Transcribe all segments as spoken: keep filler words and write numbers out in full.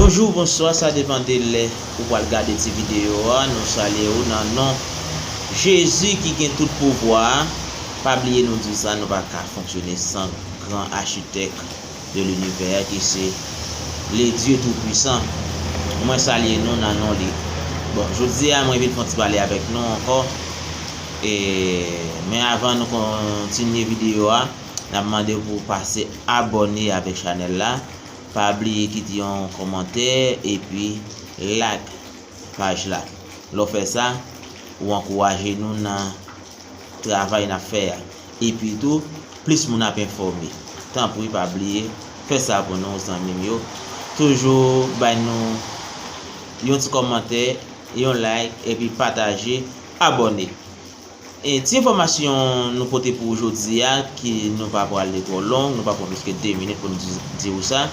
Bonjou, bonswa, sa depann de lè ou pral gade ti videyo a. Nou salye w nan non Jezi ki gen tout pouvwa a. Pa bliye nou di sa, nou pa ka fonksyone san gran achitèk de linivè a ki se le Dieu Tout-Puissant. Mwen salye nou nan non li. Bon, jodi a mwen vin fè yon ti pale avèk nou ankò. E, men avan nou kontinye videyo a, n ap mande w pou w pase abòne avèk chanèl la. Pa bliye kite yon kòmantè epi like paj la. Lè w fè sa, ou ankouraje nou nan travay n ap fè a. Epi tou, plis moun ap enfòme. Tanpri, pa bliye, fè sa pou nou, zanmi m yo. Toujou bay nou yon ti kòmantè, yon like, epi pataje, abòne. E ti enfòmasyon nou pote pou ou jodi a, ki nou pa pral twò long, nou pa pran plis ke de minit pou nou di, di ou sa.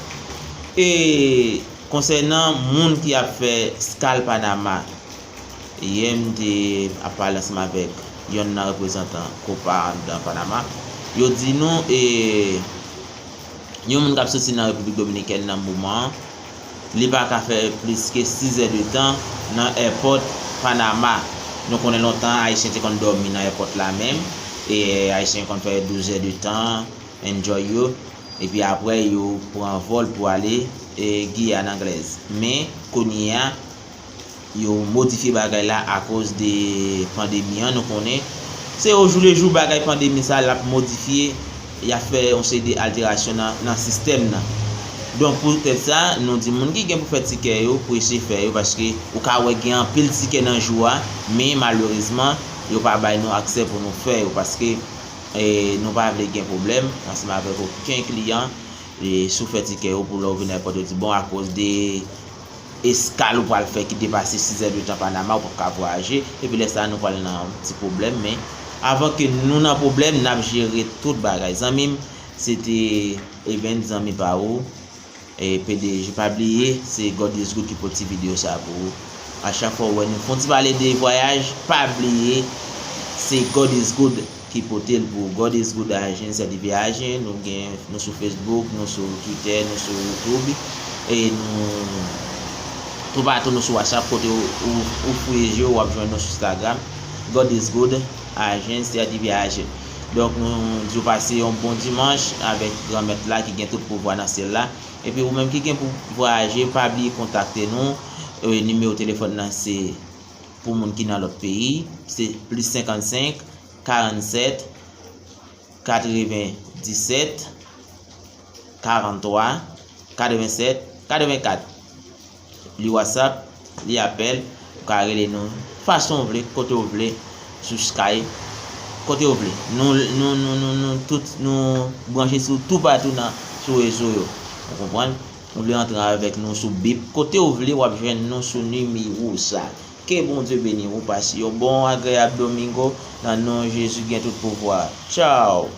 E konsènan moun ki ap fè skal Panama, yè m te ap pale ansanm avèk yonn nan reprezantan Copa anndan Panama. Yo di nou, e, yon moun k ap soti nan Repiblik Dominikèn nan moman an, li pa ka fè plis ke sis è de tan nan èpòt Panama. Nou konnen lontan, Ayisyen te konn dòmi nan èpòt la menm, e Ayisyen konn fè douz è de tan, enjoy yo, epi apre yo pran vòl pou ale, e, Giyàn Anglèz. Men, kounye a, yo modifye bagay la akoz de pandemi an, nou konnen. Se ojoulejou bagay pandemi sa l ap modifye, y ap fè yon seri de alterasyon nan, nan sistèm nan. Donk, poutèt sa, nou di moun ki gen pou fè tikè yo, prese fè yo, paske ou ka wè gen anpil tikè nan jou a, men malerezman, yo pa bay nou aksè pou nou fè yo, paske, e, nou pa vle gen pwoblèm ansanm avèk okenn kliyan, e, si w fè tikè yo pou lè w vin nan èpòt, yo di, bon, akoz de eskal ou pral fè ki depase sis è de tan Panama, ou p ap ka vwayaje, epi lè sa a nou pral nan ti pwoblèm, men avan ke nou nan pwoblèm, n ap jere tout bagay. Zanmi m, se te Evens, zanmi pa ou, e, P D G. Pa bliye, se God is Good ki pote ti videyo sa pou ou. A chak fwa ou wè nou fè yon ti pale de vwayaj, pa bliye, se God is Good ki pote l pou ou. God is Good Agent, Sètifye Agent, nou gen, nou sou Facebook, nou sou Twitter, nou sou YouTube, e nou toupatou, nou sou WhatsApp, kote ou, ou, ou fouye je w, w ap jwenn nou sou Instagram, God is Good Agent, Sètifye Agent. Donk, nou di w pase yon bon dimanch avèk Granmèt la ki gen tout pouvwa nan syèl la. Epi ou menm ki gen pou vwayaje, pa bliye kontakte nou. E, nimewo telefòn nan se pou moun ki nan lòt peyi, se plis senkannsenk, karannsèt, katrevendisèt, karanntwa, katrevennsèt, katrevenkat. Li WhatsApp, li apèl, ou ka rele nou fason w vle, kote w vle, sou Skype, kote w vle. Nou, nou, nou, nou, nou tout, nou branche sou toupatou nan, sou rezo yo. Ou konprann? Ou vle antre avèk nou sou Bip, kote w vle, w ap jwenn nou sou nimewo sa. Ke Bondye beni w, pase yon bon, agreyab domingo, nan non Jezi ki gen tout pouvwa. Tchaw!